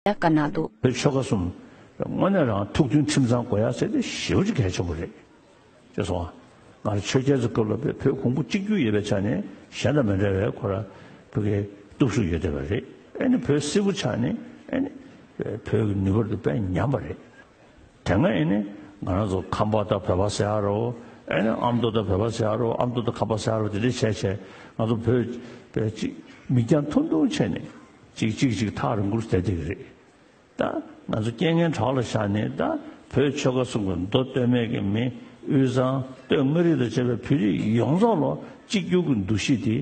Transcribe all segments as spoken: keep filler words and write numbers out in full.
ཡ་བཀའ་གནང་འདུག་བོད་ཆོལ་ཁ་གསུམ་དངོས་གནས་རང་ཐུགས་མཐུན་ཁྲིམས་གཙང་དགོས་ཡ་ཟེར་དེ་ཞེ་པོ་ཅིག་གལ་ཆེན་པོ་རེད། ཅེས་སོ། ང་རང་ཆོས་རྒྱལ་ཚོའི་སྐབས་ལ་བོད་གོང་བུ་གཅིག་གྱུར་ཡོད་པའི་ཆ་ནས་གཞན་དང་མི་འདྲ་བའི་ཁོ་ར་བོད་ཀྱི་སྟོབས་ཤུགས་ཡོད་བསྡད་པ་རེད། ཨེ་ནི་བོད་སིལ་བུ་ཆགས་ནས་ཨེ་ནི་བོད་ཀྱི་ནུས་པ་དེ་དཔེ་ཉམས་པ་རེད། དེ་སྔ་ཨེ་ནི་ང་རང་ཚོ་ཁམས་པ་དང་བོད་པ་ཟེར་ཡ་རོ། ཨེ་ནི་ཨ་མདོ་དང་བོད་པ་ཟེར་ཡ་རོ། ཨ་མདོ་དང་ཁམས་པ་ཟེར་ཡ་རོ། དེ་འདྲ་བྱས་བྱས་ང་ཚོ་བོད་བོད་ཅིག་མིག་རྒྱང་ཐུང་ཐུང་བྱས་ནས་ཅིག་ཅིག་ཅིག་ཐག་རིང་པོར་བསྡད་བསྡད་ཀྱི་རེད། ད་ང་ཚོ་རྐྱེན་ངན་དྲག་ལ་བཞག་ནས་ད་བོད་ཆོལ་ཁ་གསུམ་གྱི་མདོ་སྟོད་སྨད་ཀྱི་མི་དབུས་གཙང་སྟོད་མངའ་རིས་དང་བཅས་པའི་བོད་རིགས་ཡོངས་རྫོགས་ལ་གཅིག་གྱུར་གྱི་འདུ་ཤེས་དེ་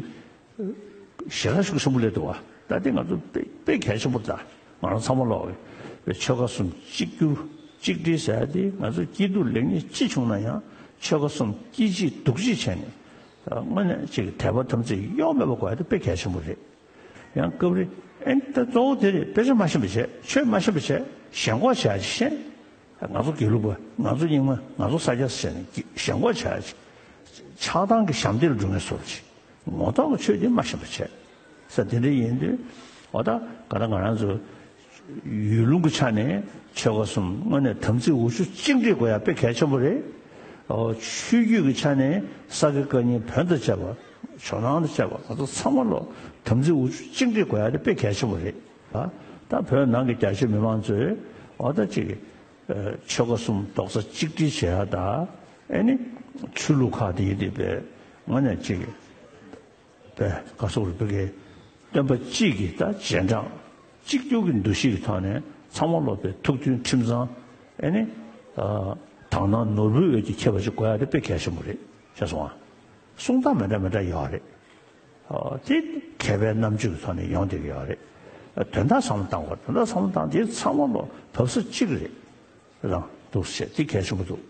ཞེ་དྲག་ཤུགས་ཆེན་པོ་སླེབས་འདུག་བ། ད་དེ་ང་ཚོ་དཔེ་དཔེ་གལ་ཆེན་པོ་རེད། ད་ང་རང་ཚང་མ་ལོག་བོད་ཆོལ་ཁ་གསུམ་གཅིག་གྱུར་གཅིག་སྒྲིལ་ཟེར་ཡ་དེ་ང་ཚོ་སྐྱིད་སྡུག་ལེགས་ཉེས་ཅི་བྱུང་ན་ཡང་ཆོལ་ཁ་གསུམ་སྐྱིད་གཅིག་སྡུག་གཅིག་བྱས་ནས་དངོས་གནས་ཅིག་དད་པ་དམ་ཚིག་གཡོ་མེད་པ་དགོས་ཡ་དེ་དཔེ་གལ་ཆེན་པོ་རེད། ཡང་སྐབས་རེ་ཨེ་ད་གཙོ་བོ་དེ་རེད། དཔེ་ཆ་མ་ཤེས་པ་བྱས། ཆོས་མ་ཤེས་པ་བྱས། ཞེན་ཁོག་བྱས་ཅིག་ཤེས། ང་ཚོ་དགེ་ལུགས་པ། ང་ཚོ་རྙིང་མ། ང་ཚོ་ས་སྐྱ་ཟེར་ནས་ཞེན་ཁོག་བྱས་ཅིག་ཆགས་སྡང་གི་ཞབས་འདེགས་ལ་འགྲོ་ངེས་བཟོ་ཅིག་ངོ་ཐོག་གི་ཆོས་དེ་མ་ཤེས་པ་བྱས་ས་དེ་འདྲ་ཡིན་དུས། འོ་ད་ག་ད་ང་རང་ཚོ་ཡུལ་ལུང་གི་ཆ་ནས་ཆོལ་ཁ་གསུམ་དངོས་གནས་དམ་ཚིག་འུ་ཆུ་གཅིག་སྒྲིལ་དགོས་ཡ་དཔེ་གལ་ཆེན་པོ་རེད། ཨོ་ཆོས་བརྒྱུད་ཀྱི་ཆ་ནས་ས་དགེ་བཀའ་རྙིང་བོན་དང་བཅས་པ་ཇོ་ནང་དང་བཅས་པ་ང་ཚོ་ཚང་མ་ལོ་དམ་ཚིག་འུ་ཆུ་གཅིག་སྒྲིལ་དགོས་ཡ་དེ་དཔེ་གལ་ཆེན་པོ་རེད། ཨ་ད་བོད་ནང་གི་རྒྱ་ཆེ་མི་མང་ཚོས་འོ་ད་ཅིག་ཆོལ་ཁ་གསུམ་རྡོག་རྩ་གཅིག་སྒྲིལ་བྱེད་ཡ་ད་ཨེ་ནི་ཆོས་ལུགས་ཁག་དེ་ཡིན་དེ་དཔེ་དངོས་གནས་ཅིག་པས་བཀའ་ཟུར་བོད་ཀྱི་སྟོན་པ་གཅིག་གི་ད་རྗེས་འབྲང་གཅིག་གྱུར་གྱི་འདུ་ཤེས་ཀྱི་ཐོག་ནས་ཚང་མ་ལོ་པའི་ཐུགས་མཐུན་ཁྲིམས་གཙང་ཨེ་ནི་དག་སྣང་ནོར་བུའི་འོད་ཀྱིས་ཁྱབ་པ་ཞིག་དགོས་ཡ་དེ་དཔེ་གལ་ཆེན་པོ་རེད་ཤེས་སོང་ཨ། གསུང་སྟངས་མི་འདྲ་མི་འདྲ་ཡོད་རེད། དེ་མཁས་པའི་རྣམ་དཔྱོད་ཀྱི་ཐོག་ནས་ཡོང་བསྡད་ཀྱི་ཡོད་རེད། དོན་དག་བསམ་བློ་བཏང་དགོས། དོན་དག་བསམ་བློ་བཏང་དེ་ཚང་མ་ལོ་བབས་ས་གཅིག་རེད། རང་འདུག་ཟེར་དེ་གལ་ཆེན་པོ་འདུག